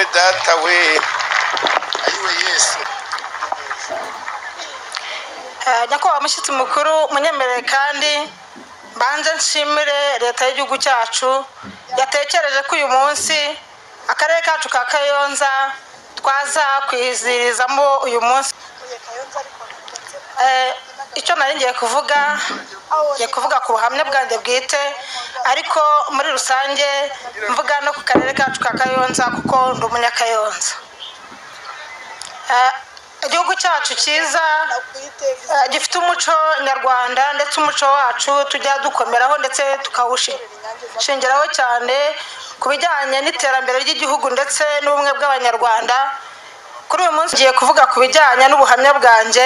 Ayiwe data we, ayiwe Yesu. Nyakubahwa mushyitsi mukuru, munyemerere kandi mbanze nshimire leta y'igihugu cyacu yatekereje ko uyu munsi akarere kacu ka Kayonza twaza kwizihirizamo uyu munsi. Icyo nari ngiye kuvuga, ngiye kuvuga ku buhamya bwanjye bwite, ariko muri rusange mvuga no ku karere kacu ka Kayonza kuko ndi umunyakayonza. Igihugu cyacu cyiza gifite umuco nyarwanda, ndetse umuco wacu tujya dukomeraho ndetse tukawushingiraho cyane ku bijyanye n'iterambere ry'igihugu ndetse n'ubumwe bw'Abanyarwanda. Kuri uyu munsi ngiye kuvuga ku bijyanye n'ubuhamya bwanjye,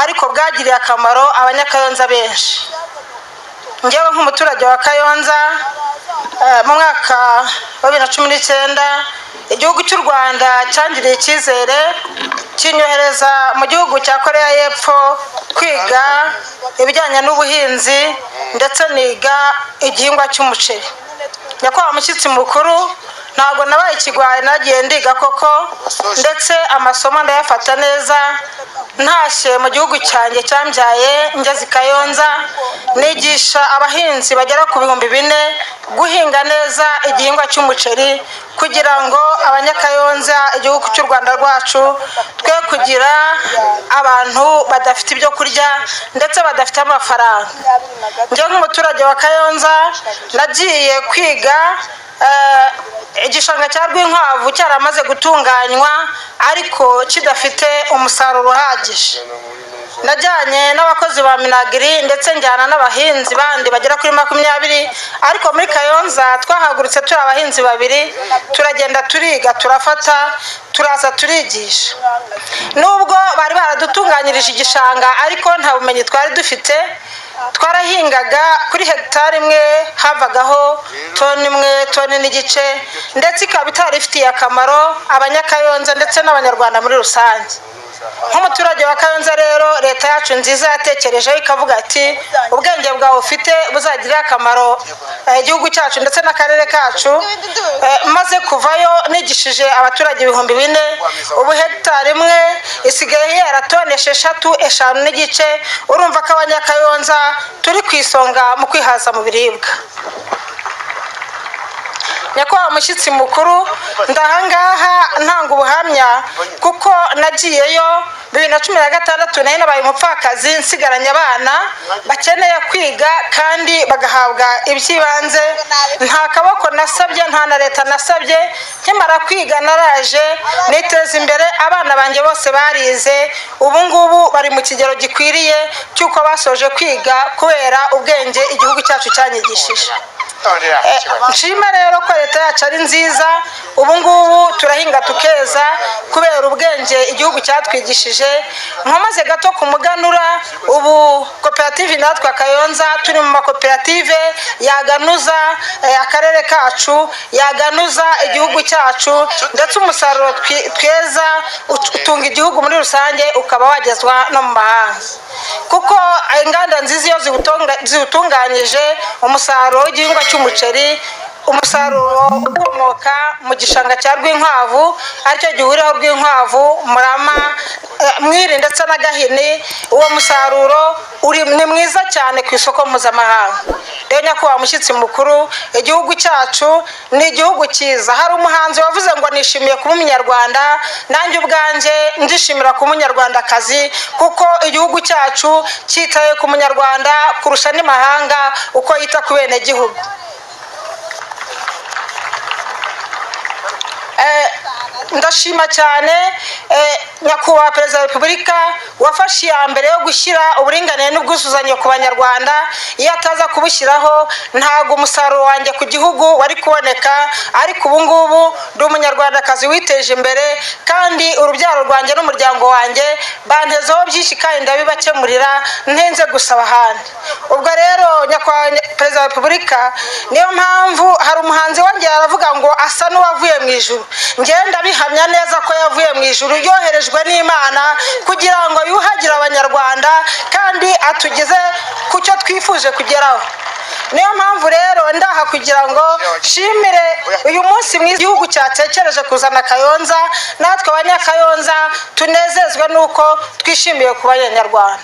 ariko bwagiriye akamaro Abanyakayonza benshi. Ngewe nk'umuturage wa Kayonza, mu mwaka wa 2019 igihugu cy'u Rwanda cyangiriye icyizere kinyohereza mu gihugu cya Koreya y'Epfo kwiga ibijyanye n'ubuhinzi, ndetse niga igihingwa cy'umuceri. Nyakubahwa mushyitsi mukuru, ntabwo nabaye ikigwari, nagiye ndiga koko, ndetse amasomo ndayafata neza. Ntashye mu gihugu cyanjye cyambyaye, ngeze i Kayonza, nigisha abahinzi bagera ku 4000 guhinga neza igihingwa cy'umuceri, kugira ngo Abanyakayonza, igihugu cy'u Rwanda rwacu, twe kugira abantu badafite ibyo kurya ndetse badafite amafaranga. Njye nk'umuturage wa Kayonza nagiye kwiga igishanga cya Rwinkwavu cyaramaze gutunganywa ariko kidafite umusaruro uhagije. Najyanye n'abakozi ba MINAGRI ndetse njyana n'abahinzi bandi bagera kuri 20, ariko muri Kayonza twahagurutse turi abahinzi babiri, turagenda turiga, turafata, turaza turigisha. Nubwo bari baradutunganyirije igishanga, ariko nta bumenyi twari dufite. Twarahingaga, kuri hegitari imwe havagaho toni imwe, toni n'igice, ndetse ikaba itari ifitiye akamaro Abanyakayonza ndetse n'Abanyarwanda muri rusange. Nk'umuturage wa Kayonza rero, leta yacu nziza yatekerejeho ikavuga ati: "Ubwenge bwawe ufite buzagirire akamaro igihugu cyacu ndetse n'akarere kacu." Maze kuvayo nigishije abaturage 4000. Ubu hegitari imwe isigaye yera toni 6, 5 n'igice. Urumva ko Abanyakayonza turi ku isonga mu kwihaza mu biribwa. Nyakubahwa mushyitsi mukuru, ndahangaha ntanga ubuhamya kuko nagiyeyo 2016, nari nabaye umupfakazi, nsigaranye abana bakeneye kwiga kandi bagahabwa iby'ibanze. Nta kaboko nasabye, nta na leta nasabye. Nkimara kwiga naraje niteza imbere, abana banjye bose barize, ubu ngubu bari mu kigero gikwiriye cy'uko basoje kwiga kubera ubwenge igihugu cyacu cyanyigishije. Nshima rero ko leta yacu ari nziza. Ubu ngubu turahinga tukeza kubera ubwenge igihugu cyatwigishije. Nkomaze gato ku muganura, ubu koperative natwe Kayonza turi mu makoperative yaganuza akarere kacu, yaganuza igihugu cyacu, ndetse umusaruro tweza utunga igihugu muri rusange, ukaba wagezwa no mu mahanga, kuko inganda nziza iyo ziwutunganyije, umusaruro w'igihingwa cy'umuceri, umusaruro ukomoka mu gishanga cya Rwinkwavu, aricyo gihuriraho Rwinkwavu, Murama, Mwiri ndetse na Gahini, uwo musaruro uri ni mwiza cyane ku isoko mpuzamahanga. Rero nyakubahwa mushyitsi mukuru, igihugu cyacu ni igihugu cyiza. Hari umuhanzi wavuze ngo: "Nishimiye kuba Umunyarwanda." Nanjye ubwanjye ndishimira kuba Umunyarwandakazi, kuko igihugu cyacu cyitaye ku Munyarwanda kurusha n'imahanga uko yita ku benegihugu. Ndashima cyane nyakubahwa Perezida wa Repubulika wafashe iya mbere yo gushyira uburinganire n'ubwuzuzanye ku Banyarwanda. Iyo ataza kubushyiraho, ntabwo umusaruro wanjye ku gihugu wari kuboneka, ariko ubu ngubu ndi Umunyarwandakazi witeje imbere, kandi urubyaro rwanjye n'umuryango wanjye bantezeho byinshi kandi ndabibakemurira ntinze gusaba ahandi. Ubwo rero nyakubahwa Perezida wa Repubulika, niyo mpamvu hari umuhanzi wongeye aravuga ngo asa n'uwavuye mu ijuru. Ngenda bihamya neza ko yavuye mu ijuru, yoherejwe n'Imana kugira ngo yuhagire Abanyarwanda kandi atugeze ku cyo twifuje kugeraho. Niyo mpamvu rero ndaha kugira ngo nshimire uyu munsi mwiza igihugu cyatekereje kuzana Kayonza, natwe Abanyakayonza tunezezwe n'uko twishimiye kuba Abanyarwanda.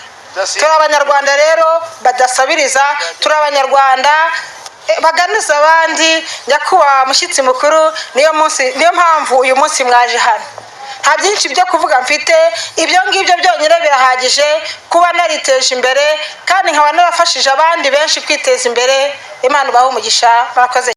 Turi Abanyarwanda rero badasabiriza, turi Abanyarwanda baganiza abandi. Nyakubahwa mushyitsi mukuru, niyo munsi, niyo mpamvu uyu munsi mwaje hano. Nta byinshi byo kuvuga mfite, ibyo ngibyo byonyine birahagije kuba nariteje imbere kandi nkaba narafashije abandi benshi kwiteza imbere. Imana ibahe umugisha, murakoze.